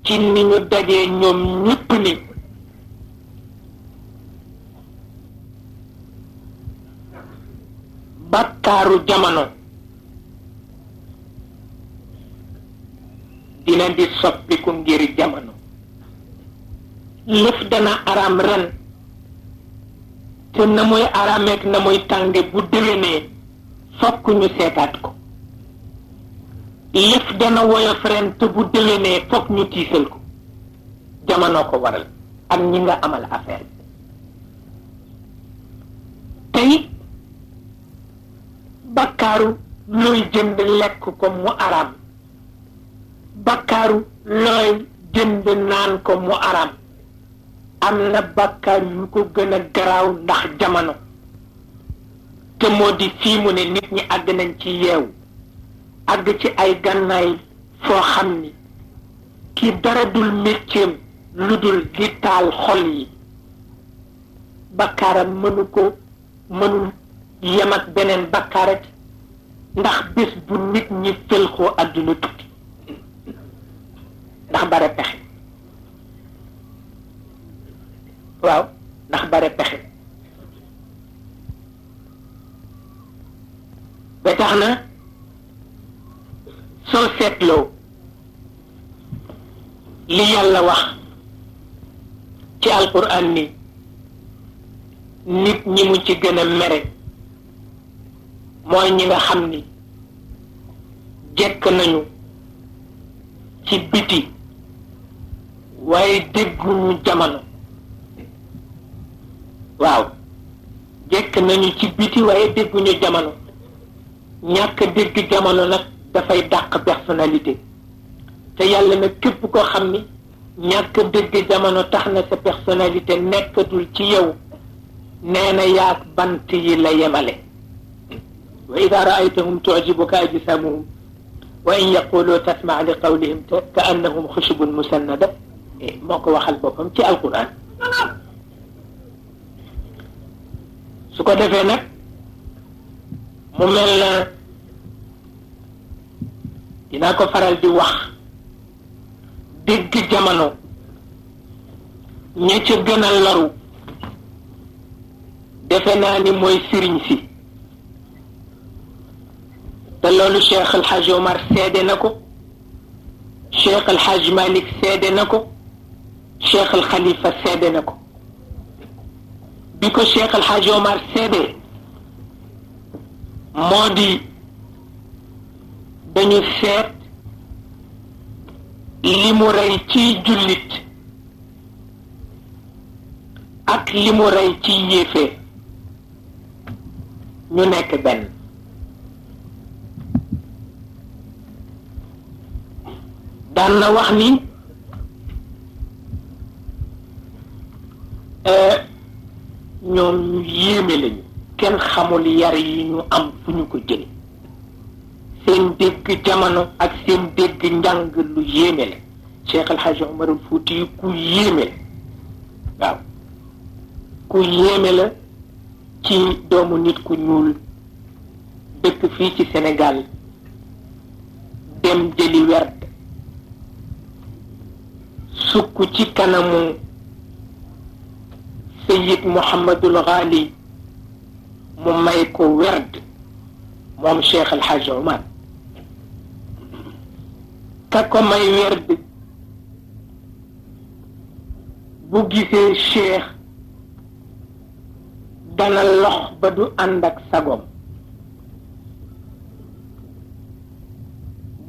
ci ni ñu dajee ñoom ñépp ni bakkaaru jamono dina di soppiku ngir jamono lëf dana araam ren te na muy araameek na muy tànge bu déwénee fokk ñu seetaat ko lëf dana woyof ren te bu déwénee fokk ñu tiisal ko jamono ko waral ak ñi nga amal affaire tey bakkaaru looy jënd lekk ko mu araam bakkaaru looy jënd naan ko mu araam am na bakkaar yu ko gën a garaaw ndax jamono te moo di fii mu ne nit ñi àgg nañ ci yeewu àgg ci ay gànnaay foo xam ni ki dara dul métiem lu dul di taal xol yi bakkaaram mënul yem ak beneen bakkaarat ndax bés bu nit ñi fëlxoo àdduna tukki ndax bare pexe waaw ndax bare pexe ba tax na soo seetloo li yàlla wax ci alquran ni nit ñi mu ci gën a mere mooy ñi nga xam ni jekk nañu ci biti waaye dégguñu jamono waaw jekk nañu ci biti waaye dégguñu jamono ñàkk dégg jamono nag dafay dàq personnalité te yàlla nag képp koo xam ni ñàkk dégg jamono tax na sa personnalité nekkatul ci yow nee na yaag bant yi la yemale wa ida raaytahum tujibuka ajsamuhum wa in yaqulu tasmaa li qawlihim ka annahum xushubun musannada moo ko waxal boppam ci alquran su ko defee nag mu mel na dinaa ko faral di wax dégg jamono ña ca gën a loru defe naa ni mooy sëriñ si te loolu Cheikh El Hadj Omar seede na ko Cheikh El Hadj Malick seede na ko Cheikh El Khalifa seede na ko bi ko Cheikh El Hadj Omar seede moo di dañu seet li mu rey ci jullit ak li mu rey ci yéefee ñu nekk benn daan na wax ni ñoom ñu yéeme lañu kenn xamul yar yi ñu am fu ñu ko jële seen dégg jamono ak seen dégg njàng lu yéeme la Cheikh El Hadj Omar al Fouti yi ku yéeme la waaw ku yéeme la ci doomu nit ku ñuul dëkk fii ci Sénégal dem jëli werd sukk ci kanamu Sayyid Mouhamadul Ghali mu may ko werd moom Cheikh El Hadj Omar ka ko may werd bu gisee Cheikh dana lox ba du ànd ak sagom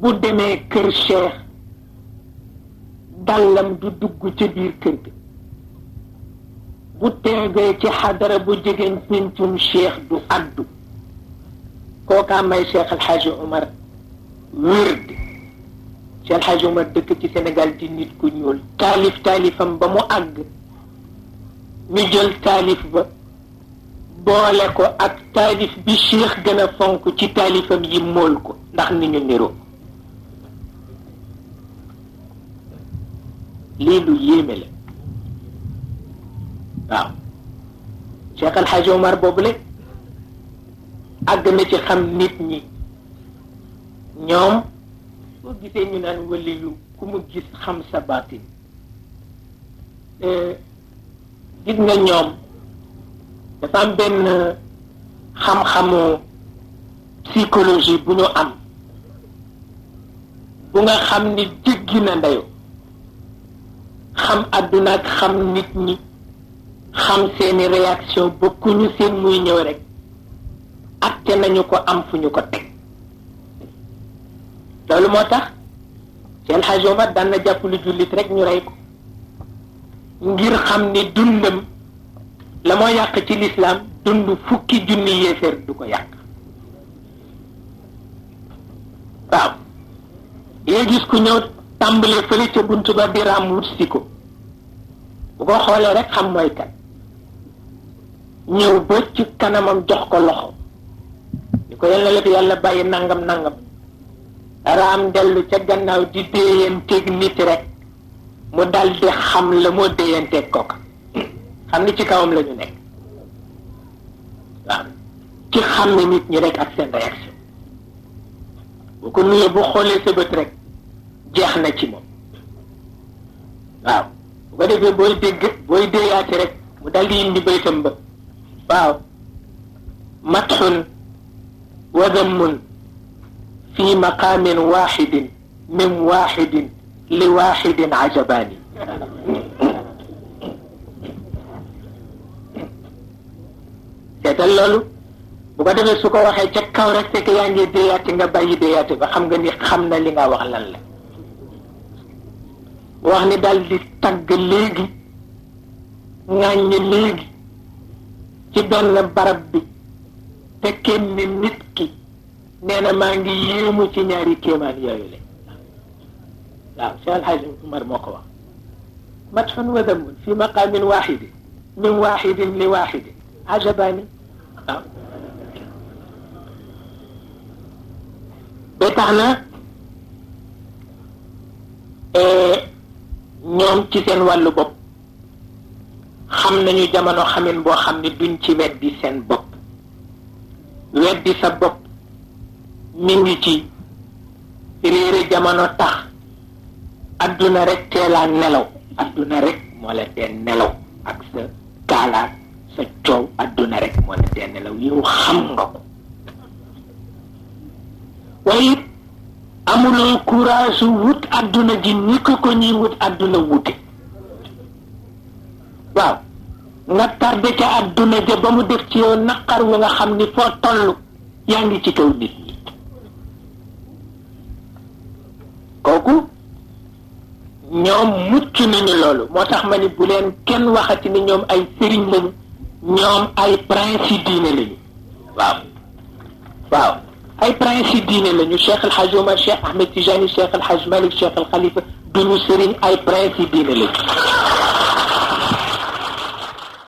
bu demee kër Cheikh dàllam du dugg ca biir kër gi bu teegee ci xadara bu jegeen pincum Cheikh du addu kookaa may Cheikh El Hadj Omar wérd Cheikh El Hadj Omar dëkk ci Sénégal di nit ku ñuul taalifam ba mu àgg ñu jël taalif ba boole ko ak taalif bi Cheikh gën a fonk ci taalifam yi mool ko ndax ni ñu niroo lii lu yéeme la waaw Cheikh El Hadj Omar boobule àgg na ci xam nit ñi ñoom boo gisee ñu naan waliyu ku mu gis xam sa baatin gis nga ñoom dafa am benn xam-xamu psychologie bu ñu am bu nga xam ni jéggi na ndeyo xam àdduna ak xam nit ñi xam seeni réaction bokkuñu seen muy ñëw rek atte nañu ko am fu ñu ko teg loolu moo tax seen Hadj Omar daan na jàpp lu jullit rek ñu rey ko ngir xam ni dundam la moo yàq ci lislaam dund fukki junni yéeféer du ko yàq waaw yee gis ku ñëw tàmbalee fële ca buntu ba di raam wut si ko bu ko xoolee rek xam mooy kan ñëw ba ci kanamam jox ko loxo ni ko yàlla la fi yàlla bàyyi nangam nangam raam dellu ca gannaaw di déeyanteeg nit rek mu dal di xam la moo déeyanteeg kooka xam ni ci kawam la ñu nekk waaw ci xam ne nit ñi rek ak seen réaction bu ko nuyoo bu xoolee sa bët rek jeex na ci moom waaw bu ko defee booy déeyaate rek mu dal di indi baytam ba waaw matxun wa dammun fi maqaamin waaxidin min waaxidin li waaxidin ajabaani seetal loolu bu ko defee su ko waxee ca kaw rek fekk yaa ngi déeyaate nga bàyyi déeyaate ba xam nga ni xam na li nga wax lan la wax ni daal di tagg léegi ŋàññ léegi ci benn barab bi te kenn nit ki nee na maa ngi yéemu ci ñaari kéemaan yooyu le waaw Cheikh El Hadj Umar moo ko wax matxun wa damun fi maqaamin waaxidin min waaxidin li waaxidin ajabaani waaw ba tax na ñoom ci seen wàllu bopp xam nañu jamono xamin boo xam ne duñ ci weddi seen bopp weddi sa bopp mi ngi ci réere jamono tax adduna rek teelaa nelaw adduna rek moo la tee nelaw ak sa kaalaat sa coow adduna rek moo la tee nelaw yow xam nga ko waaye it amuloo courage wut adduna ji ni ko ñuy wut adduna wute waaw nga tardé ca adduna ja ba mu def ci yow naqar wu nga xam ni foo toll yaa ngi ci kaw nit ñi kooku ñoom mucc nañu loolu moo tax ma ni bu leen kenn waxati ni ñoom ay sëriñ lañu ñoom ay principe diine lañu waaw waaw ay principe diine lañu Cheikh El Hadj Omar Cheikh Ahmed Tijani Cheikh El Hadj Malick Cheikh El Khalifa duñu sëriñ ay principe diine lañu